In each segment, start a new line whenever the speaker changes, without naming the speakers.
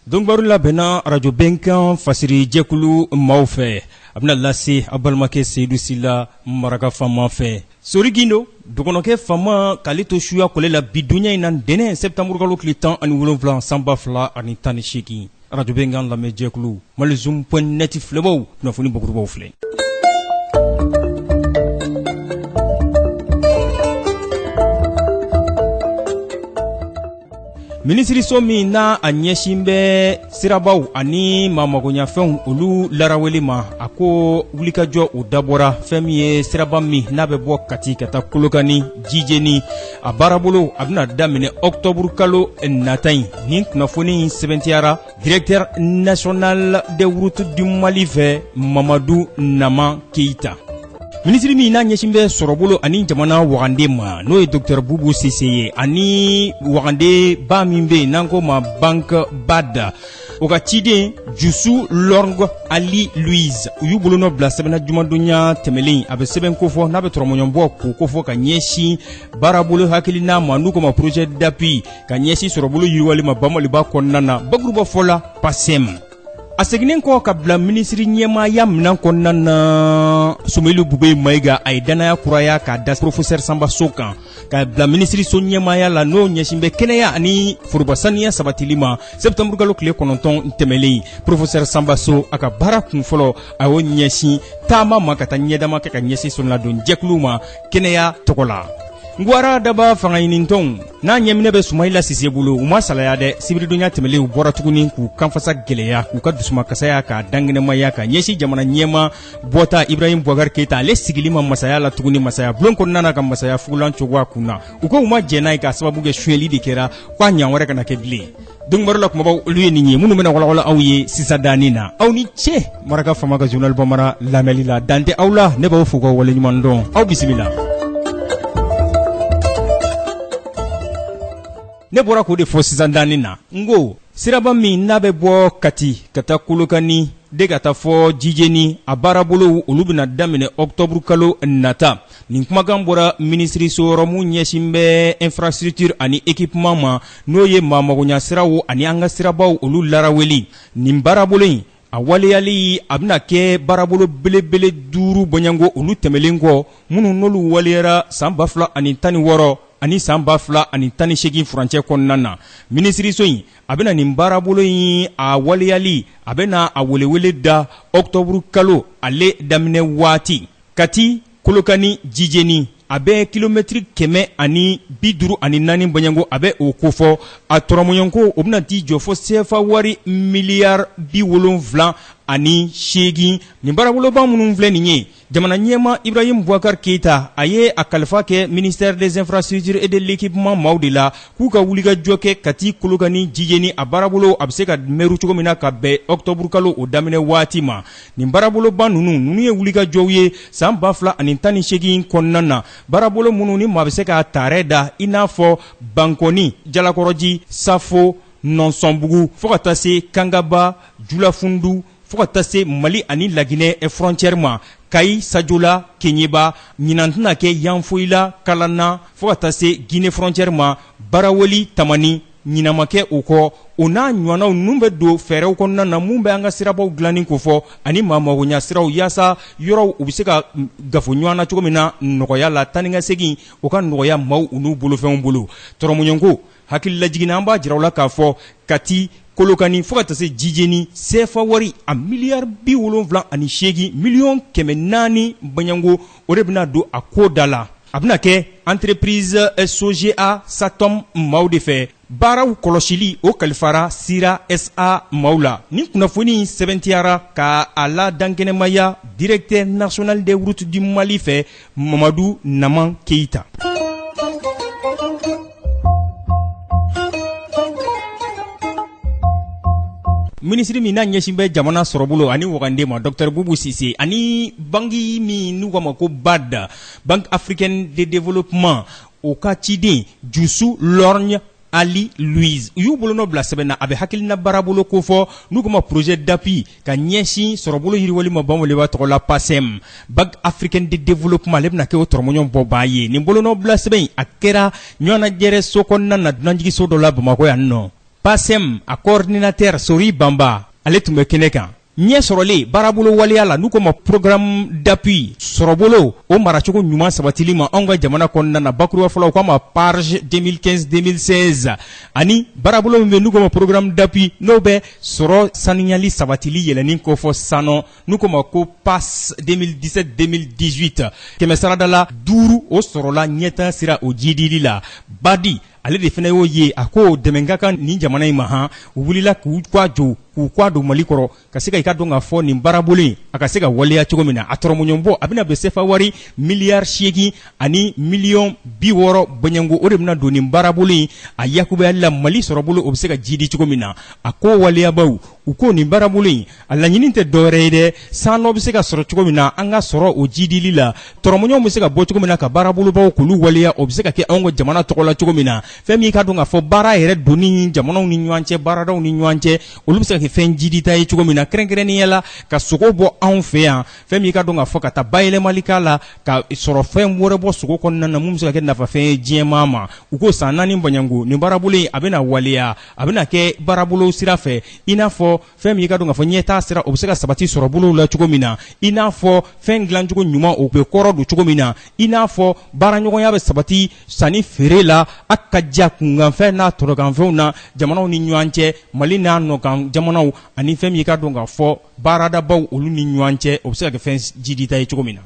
Donkibaru labɛnna arajo bɛnkan fasiri jɛkulu maaw fɛ. A bɛna lase aw balimakɛ Seyidu Sila maraka faama fɛ. Sori Gindo, dɔgɔnɔkɛ faama k'ale to suya kɔlɛ la bi donya in na ntɛnɛn sɛptanburukalo tile 17 san 2018. Arajo bɛnkan lamɛnjɛkulu malizoom point net filɛbaw kunnafoni bakurubaw filɛ. Minisiriso min n'a a ɲɛsin bɛ sirabaw ani maa magoɲafɛnw olu laraweli ma, a ko wulikajɔ o dabɔra fɛn min ye siraba min n'a bɛ bɔ Kati ka taa Kolokani Jijeni, a baarabolo a bɛna daminɛ ɔkutɔburukalo nata in. Nin kunnafoni in sɛbɛntiyara directeur national des routes du Mali fɛ Mamadu Nama Keyita. Minisiri min n'a ɲɛsin bɛ sɔrɔbolo ani jamana wagande ma, n'o ye docteur Bubu Sise ye, ani wagandeba min bɛ yen n'an ko ma Banque BAD, o ka ciden Jusu Lorng Ali Louise, u y'u bolonɔ bila sɛbɛnna jumadonya tɛmɛlen. A bɛ sɛbɛn kofɔ n'a bɛ tɔrɔmɔɲɔbɔ k'o kofɔ ka ɲɛsin baarabolo hakilina ma, n'u ko ma projet d'appui ka ɲɛsin sɔrɔbolo yiriwali ma Bamaliba kɔnɔna na, bakuruba fɔ la PACEM. A seginnen kɔ ka bila minisiri ɲɛmaaya minɛn kɔnɔna na, Sumelu Bubɛyi Mayiga, a ye dannaya kuraya k'a da professeur Sanba So kan ka bila minisiriso ɲɛmaaya la, n'o ɲɛsin bɛ kɛnɛya ani foroba saniya sabatili ma. Sɛptanburukalo tile 9 tɛmɛlen, professeur Sanba So a ka baara kun fɔlɔ, a y'o ɲɛsin taama ma ka taa ɲɛdama kɛ ka ɲɛsin soronadon jɛkuluw ma kɛnɛya tɔgɔ la. Ngwara daba fangaɲinitɔnw n'a ɲɛminɛ bɛ Sumayila Sise bolo, u ma salaya dɛ. Sibiridonya tɛmɛlen, u bɔra tuguni k'u kanfasa gɛlɛya, k'u ka dusumakasaya k'a dankɛnɛmaya ka ɲɛsin jamana ɲɛma bɔta Ibrahim Boubacar Keita ale sigili ma masaya la tuguni masaya bulon kɔnɔna na, ka masaya fugulan cogo a kun na. U ko u ma jɛn n'a ye k'a sababu kɛ sonyɛli de kɛra, k'a ɲan wɛrɛ kana kɛ bilen. Donkibaru la kumabaw olu ye nin ye minnu bɛna walawala aw ye sisan danni na. Aw ni ce Maraka Faama ka journal bambara lamɛnli la. Dan tɛ aw la, ne b'aw fo k'aw waleɲuman dɔn. Aw bisimila. Ne bɔra k'o de fɔ sisan danni na, n ko siraba min n'a bɛ bɔ Kati ka taa Kolokani de ka taa fɔ Jijeni, a baarabolow olu bɛna daminɛ ɔkutɔburukalo nata. Nin kumakan bɔra minisiriso yɔrɔ min ɲɛsin bɛ infrastructure ani équipement ma, n'o ye maa magoɲa siraw ani an ka sirabaw olu laraweli. Nin baarabolo in a waleyali a bɛna kɛ baarabolo belebele 5 bɔɲɔgɔnko olu tɛmɛlen kɔ, minnu n'olu waleyara san 2016 ani san 2018 furancɛ kɔnɔna na. Minisiriso in a bɛna nin baarabolo in a waleyali a bɛna a welewele da ɔkutɔburukalo ale daminɛ waati. Kati Kolokani Jijeni, a bɛ kilomɛtiri 154 bɔɲɔgɔnko, a bɛ o kofɔ. A tɔrɔmɔɲɔgɔnko o bɛna t'i jɔ fo sefa wari miliyari 78. Nin baaraboloba minnu filɛ nin ye, jamana ɲɛmaa Ibrahim Boubacar Keita a ye a kalifa kɛ ministère des infrastructures et de l'équipement maaw de la, k'u ka wulikajɔ kɛ Kati Kolokani Jijeni a baarabolo a bɛ se ka mɛru cogo min na ka bɛn ɔkutɔburukalo o daminɛ waati ma. Nin baaraboloba ninnu ye wulikajɔw ye san 2018 kɔnɔna na, baarabolo minnu ni maa bɛ se k'a taarɛ da i n'a fɔ Bankɔni, Jalakɔrɔji, Safo, Nɔnsɔnbugu, fo ka taa se Kangaba, Julafundu, fo ka taa se Mali ani Laginɛ frontière ma, Kayi, Sajola, Keɲeba. Ɲinan tɛna kɛ Yanfoyila, Kalana, fo ka taa se Guinée frontière ma, Baraweli, Tamani. Ɲinan ma kɛ o kɔ. O n'a ɲɔgɔnnaw ninnu bɛ don fɛɛrɛw kɔnɔna na mun bɛ an ka sirabaw dilanni kofɔ ani maa magoɲa siraw, yaasa yɔrɔw u bɛ se ka gafo ɲɔgɔn na cogo min na nɔgɔya la, taa ni ka segin o ka nɔgɔya maaw u n'u bolofɛnw bolo. Tɔrɔmɔɲɔgɔnko hakililajigin na, an b'a jira aw la k'a fɔ Kati Kolokani fo ka taa se Jijeni, sefa wari a miliyari 78 miliyɔn 400 bɔɲɔgɔnko, o de bɛna don a ko da la. A bɛna kɛ entreprise SOGA Satom maaw de fɛ. Baaraw kɔlɔsili o kalifara Sira SA maaw la. Nin kunnafoni in sɛbɛntiyara ka a la dankɛnɛmaya directeur national des routes du Mali fɛ, Mamadu Naman Keyita. Minisiri min n'a ɲɛsin bɛ jamana sɔrɔbolo ani wagande ma, Docteur Bubu Sise, ani banki min n'u k'a ma ko BAD, Banque africaine de développement, o ka ciden Jusu Lorgne Ali Louise, u y'u bolonɔ bila sɛbɛn na a bɛ hakilina baarabolo kofɔ n'u k'o ma projet d'appui ka ɲɛsin sɔrɔbolo yiriwali ma Bamaliba tɔgɔ la PACEM. Banque africaine de développement ale bɛna kɛ o tɔrɔmɔɲɔgɔn bɔbaa ye. Nin bolonɔ bila sɛbɛn in a kɛra ɲɔgɔnnajɛrɛ so kɔnɔna na dunanjiginso dɔ la Bamakɔ yan nɔ. PACEM a coordinateur Sori Banba, ale tun bɛ kɛnɛ kan. Ɲɛ sɔrɔlen baarabolo waleya la, n'u ko ma programme d'appui sɔrɔbolo o maracogo ɲuman sabatili ma anw ka jamana kɔnɔna na, bakuruba fɔlɔ u k'a ma PARJ 2015-2016, ani baarabolo min bɛ n'u ko ma programme d'appui n'o bɛ sɔrɔ saniyali sabatili yɛlɛnni kofɔ sanɔ, n'u ko ma ko PAS 2017-2018, kɛmɛ sarada la 5 o sɔrɔla ɲɛtaa sira o jidili la. Badi ale de fana y'o ye, a ko dɛmɛ ka kan nin jamana in ma. Han, u wulila k'u kɔ jɔ, k'u kɔ don Mali kɔrɔ, ka se ka i ka dɔn k'a fɔ nin baarabolo in a ka se ka waleya cogo min na. A tɔrɔmɔɲɔnbɔ a bɛna bɛn sefa wari miliyari 8 ani miliyɔn 60 bɔɲɛngo, o de bɛna don nin baarabolo in a yakubayali la, Mali sɔrɔbolo o bɛ se ka jidi cogo min na. A ko waleyabaw, u ko nin baarabolo in a laɲini tɛ dɔwɛrɛ ye dɛ, san dɔ bɛ se ka sɔrɔ cogo min na an ka sɔrɔ o jidili la, tɔrɔmɔɲɔnw bɛ se ka bɔ cogo min na ka baarabolobaw k'olu waleya, o bɛ se ka kɛ anw ka jamana tɔgɔ la cogo min na. Fɛn min ka dɔn k'a fɔ baara yɛrɛ donni jamanaw ni ɲɔgɔn cɛ, baaradaw ni ɲɔgɔn cɛ, olu bɛ se ka kɛ fɛn jidita ye cogo min na, kɛrɛnkɛrɛnnenya la ka sogo bɔ anw fɛ yan, fɛn min ka dɔn k'a fɔ ka taa bayɛlɛmali k'a la, ka sɔrɔ fɛn wɛrɛ bɔ sogo kɔnɔna na mun bɛ se ka kɛ nafafɛn ye diɲɛmaa ma. U ko san 4 bɔɲɔgɔnko nin baarabolo in a bɛna waleya, a bɛna kɛ baarabolo sira fɛ, i n'a fɔ fɛn min ka dɔn k'a fɔ ɲɛtaa sira o bɛ se ka sabati sɔrɔ bolow la cogo min na, i n'a fɔ fɛn dilancogo ɲuman o bɛ kɔrɔ don cogo min na, i n'a fɔ baaraɲɔgɔnya bɛ sabati sanni feere la a ka ja kunkanfɛn n'a tɔnɔkanfɛnw na jamanaw ni ɲɔgɔn cɛ, Mali n'a nɔkan jamanaw, ani fɛn min ka dɔn k'a fɔ baaradabaw olu ni ɲɔgɔn cɛ, o bɛ se ka kɛ fɛn jidita ye cogo min na.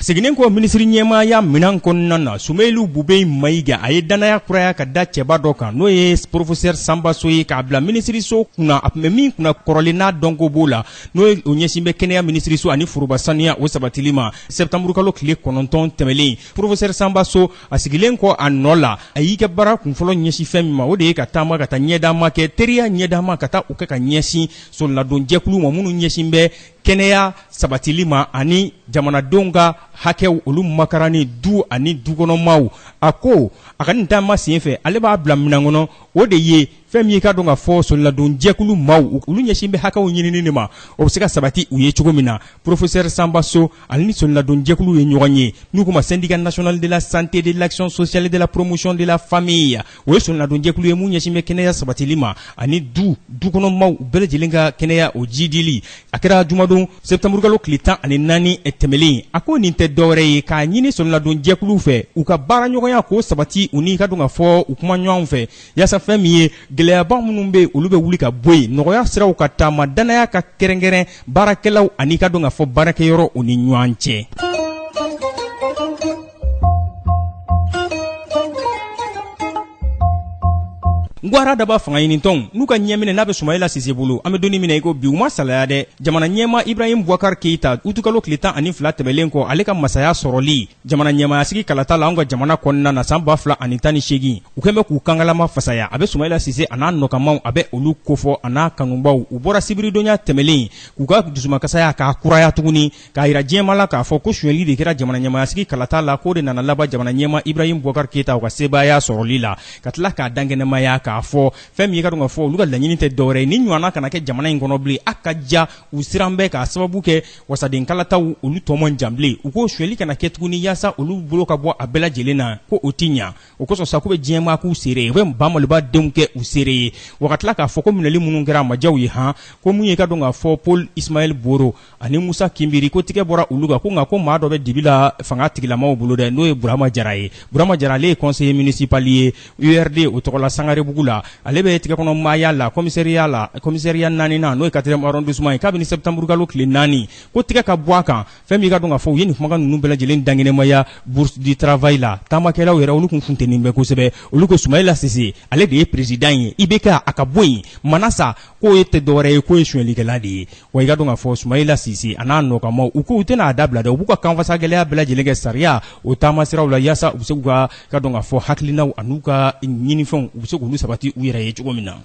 Seginnen kɔ minisiri ɲɛmaaya minɛn kɔnɔna na, Sumeyilu Bubɛyi Mayiga a ye danaya kuraya ka da cɛba dɔ kan, n'o ye professeur Sanba So ye, k'a bila minisiriso kunna. A tun bɛ min kunna kɔrɔlen n'a dɔnko b'o la, n'o ye o ɲɛsin bɛ kɛnɛya minisiriso ani foroba saniya o sabatili ma. Septembre kalo tile 9 tɛmɛlen, professeur Sanba So a sigilen kɔ a nɔ la, a y'i ka baara kunfɔlɔ ɲɛsin fɛn min ma, o de ye ka taama ka taa ɲɛdama kɛ, teriya ɲɛdama ka taa o kɛ ka ɲɛsin soladonjɛkulu ma minnu ɲɛsin bɛ kɛnɛya sabatili ma ani jamanadenw ka hakɛw olu makarani du ani dukɔnɔmaw. A ko a ka nin taama sen fɛ, ale b'a bila minɛn kɔnɔ, o de ye fɛn min ye ka dɔn k'a fɔ soladonjɛkulu maaw olu ɲɛsin bɛ hakɛw ɲinini de ma, o bɛ se ka sabati u ye cogo min na. Professeur Sanba So ale ni soladonjɛkulu ye ɲɔgɔn ye, n'u ko ma syndicat national de la santé, de l'action sociale et de la promotion de la famille. O ye soladonjɛkulu ye mun ɲɛsin bɛ kɛnɛya sabatili ma ani du dukɔnɔmaw bɛɛ lajɛlen ka kɛnɛya o jidili. A kɛra jumadon septembre kalo tile 14 tɛmɛlen. A ko nin tɛ dɔwɛrɛ ye k'a ɲini soladonjɛkulu fɛ u ka baaraɲɔgɔnya k'o sabati u ni ka dɔn k'a fɔ u kuma ɲɔgɔn fɛ, yaasa fɛn min ye gɛlɛyaba minnu bɛ olu bɛ wuli ka bɔ yen, nɔgɔya siraw ka taama, danaya ka kɛrɛnkɛrɛn baarakɛlaw ani ka dɔn k'a fɔ baarakɛyɔrɔ u ni ɲɔgɔn cɛ. Ngwara daba fanga ɲinitɔnw n'u ka ɲɛminɛ n'a bɛ Sumayila Sise bolo, an bɛ don min na i ko bi, u ma salaya dɛ. Jamana ɲɛmaa Ibrahim Boubacar Keïta, utukalo tile 12 tɛmɛlen kɔ ale ka masaya sɔrɔli jamana ɲɛmaayasigi kalata la anw ka jamana kɔnɔna na san 2018, u kɛn bɛ k'u kangalama fasaya. A bɛ Sumayila Sise a n'a nɔkanmaw, a bɛ olu kofɔ a n'a kanubaw. U bɔra sibiridonya tɛmɛlen k'u ka dusumakasaya k'a kuraya tuguni, k'a yira diɲɛmaa la k'a fɔ ko sonyɛli de kɛra jamana ɲɛmaayasigi kalata la, k'o de nana laban jamana ɲɛmaa Ibrahim Boubacar Keïta u ka sebaaya sɔrɔli la, ka tila k'a dankɛnɛmaya k'a fɔ fɛn min ye ka dɔn k'a fɔ olu ka laɲini tɛ dɔwɛrɛ ye ni ɲɔgɔnna kana kɛ jamana in kɔnɔ bilen. A ka ja u siran bɛ k'a sababu kɛ wasaden kalataw olu tɔ man jan bilen. U ko sonyɛli kana kɛ tuguni yaasa olu bolo ka bɔ a bɛɛ lajɛlen na, ko o ti ɲa. O kosɔn sa k'u bɛ diɲɛmaa k'u seere ye, u bɛ ba Maliba denw kɛ u seere ye. Wa ka tila k'a fɔ ko minɛli minnu kɛra a ma diya u ye han, ko mun ye ka dɔn k'a fɔ Paul Ismaël Boro ani Musa Kinbiri ko tigɛ bɔra olu kan, ko nka ko maa dɔ bɛ dibi la fanga tigilamaw bolo dɛ, n'o ye Burama Jara ye. Burama Jara ale ye conseiller municipal ye URD o tɔgɔ la Sangarebugu la, ale bɛ tigɛkɔnɔ maaya la commissariat la, commissariat naaninan n'o ye 4e arrondissement ye, kabini septembre kalo tile 4 ko tigɛ ka bɔ a kan. Fɛn min ka dɔn k'a fɔ u ye nin kumakan ninnu bɛɛ lajɛlen dankɛnɛmaya bourse du travail la, taamakɛlaw yɛrɛ olu kun funteni bɛ kosɛbɛ. Olu ko Sumayila Sise ale de ye président ye, IBK a ka bɔ yen, Manasa k'o ye tɛ dɔwɛrɛ ye k'o ye sonyɛlikɛla de ye. Wa i ka dɔn k'a fɔ Sumayila Sise a n'a nɔkanmaw u ko u tɛna a dabila dɛ, u b'u ka kanfasa gɛlɛya bɛɛ lajɛlen kɛ sariya o taamasiraw la, yaasa u bɛ se k'u ka dɔn k'a fɔ hakilinaw an'u ka ɲinifɛnw u bɛ se k'olu sabati u yɛrɛ ye cogo min na.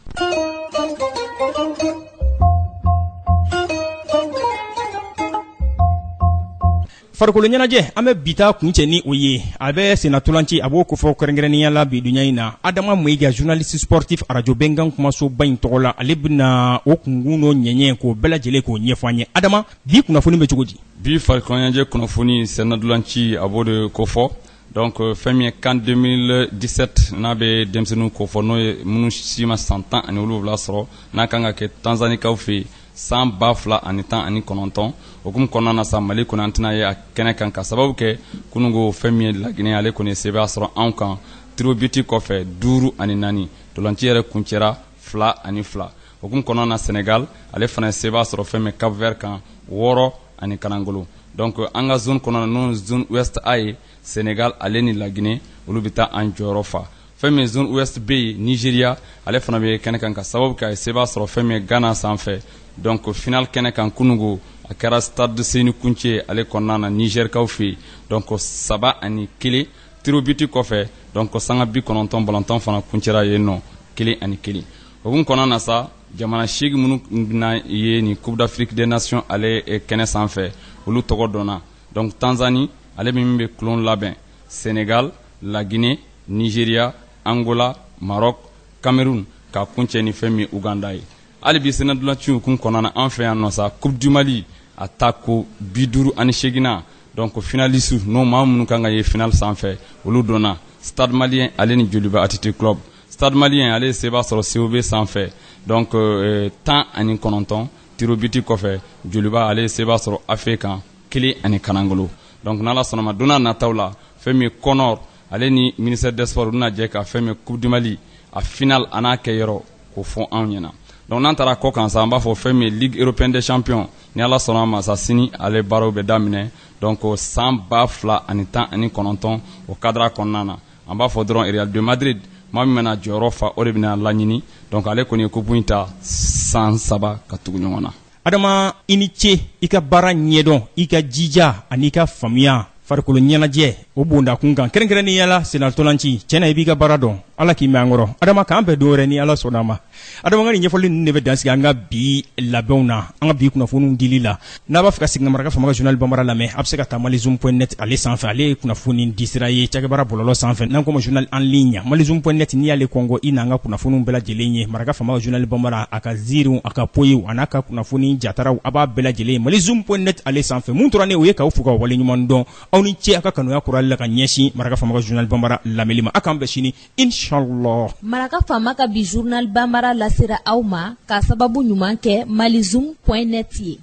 Farikolo ɲɛnajɛ, an bɛ bi ta kuncɛ ni o ye. A bɛ sennatolanci, a b'o kofɔ kɛrɛnkɛrɛnnenya la bi dunya in na. Adama Mayiga, journaliste sportif arajo Bɛnkan kumasoba in tɔgɔ la, ale bɛna o kunkun n'o ɲɛɲɛ k'o bɛɛ lajɛlen k'o ɲɛfɔ an ye. Adama, bi kunnafoni bɛ cogo di?
Bi farikolo ɲɛnajɛ kunnafoni, sennatolanci, a b'o de kofɔ. Donc fɛn min ye CAN 2017, n'a bɛ denmisɛnninw kofɔ, n'o ye minnu si ma san 17 sɔrɔ, n'a kan ka kɛ Tanzanikaw fɛ yen san 2019, o hukumu kɔnɔna na sa, Mali kɔni, an tɛna ye a kɛnɛ kan, ka sababu kɛ kununko fɛn min ye Laginɛ, ale kɔni ye sebaaya sɔrɔ anw kan tirs au but kɔfɛ, 5-4. Ntolanci yɛrɛ kuncɛra 2-2. O hukumu kɔnɔna na, Sénégal, ale fana ye sebaaya sɔrɔ fɛn min Cap Vert kan, 6-0. Donc an ka zone kɔnɔna, n'o zone ouest A ye, Sénégal ale ni Laginɛ, olu bɛ taa an jɔyɔrɔ fa. Fɛn min zone ouest B ye, Nigeria, ale fana bɛ kɛnɛ kan, ka sababu kɛ a ye sebaaya sɔrɔ fɛn min Ghana sanfɛ. Donc finale kɛnɛ kan kunungo, a kɛra stade Seyni Kountché ale kɔnɔna na, Nigerkaw fɛ yen. Donc 3-1 tirs au but kɔfɛ. Donc sanga 90 balontan fana kuncɛra yen nɔ 1-1. O hukumu kɔnɔna na sa, jamana 8 minnu bɛna ye nin Coupe d'Afrique des Nations ale kɛnɛ sanfɛ, olu tɔgɔ dɔnna. Donc Tanzanie, ale min bɛ kulon labɛn, Sénégal, Laginɛ, Nigeria, Angola, Maroc, Cameroun, ka kuncɛ ni fɛn min Uganda ye. Hali bi sennatolanci hukumu kɔnɔna na, an fɛ yan nɔ sa, Coupe du Mali a ta ko 58nan, donc finaliste, n'o maa minnu kan ka ye finale sanfɛ, olu dɔnna: Stade Malien ale ni Joliba Athletic Club. Stade Malien, ale ye seba sɔrɔ COB sanfɛ, donc 19 tirs au but kɔfɛ. Joliba, ale ye seba sɔrɔ AFE kan, 1-0. Donc n'Ala sɔnna ma, don n'a nataw la, fɛn min CONOR ale ni ministère des Sports, u bɛna jɛ ka fɛn min Coupe du Mali a finale a n'a kɛ yɔrɔ k'o fɔ anw ɲɛna. Donc n'an taara kɔ kan sa, an b'a fɔ fɛn min ye Ligue européenne des champions, ni Ala sɔnna ma sa, sini ale baaraw bɛ daminɛ. Donc san 2019, o cadre kɔnɔna na, an b'a fɔ dɔrɔn Real de Madrid, maa min bɛna jɔyɔrɔ fa, o de bɛna laɲini. Donc ale kɔni ye coupe in ta san 3 ka tugu ɲɔgɔn na.
Adama, i ni ce i ka baara ɲɛdɔn, i ka jija ani i ka faamuya farikolo ɲɛnajɛ o bondakun kan, kɛrɛnkɛrɛnnenya la sennatolanci. Tiɲɛ na, i b'i ka baara dɔn. Ala k'i mɛn an kɔrɔ. Adama, k'an bɛn don wɛrɛ ni Ala sɔnna a ma. Adama ka nin ɲɛfɔli ninnu de bɛ dansigi an ka bi labɛnw na, an ka bi kunnafoniw dili la. N'a b'a fɛ ka segin ka Maraka Faama ka journal bambara lamɛn, a bɛ se ka taa malizoom.net ale sanfɛ. Ale ye kunnafoni disira ye cakɛbaara bɔlɔlɔ sanfɛ, n'an ko ma journal en ligne, malizoom.net. N'i y'ale kɔngɔ, i n'an ka kunnafoniw bɛɛ lajɛlen ye: Maraka Faama ka journal bambara, a ka ziiriw, a ka poyiw, a n'a ka kunnafoni jataraw, a b'a bɛɛ lajɛlen ye malizoom.net ale sanfɛ. Mun tora ne, o ye k'aw fo k'aw waleɲuman dɔn. Aw ni ce a ka kanuya kurali la ka ɲɛsin Maraka Faama ka journal bambara lamɛnli ma. A k'an bɛn sini, inshallah.
Maraka Faama ka bi journal bambara lasera aw ma k'a sababu ɲuman kɛ malizoom.net ye.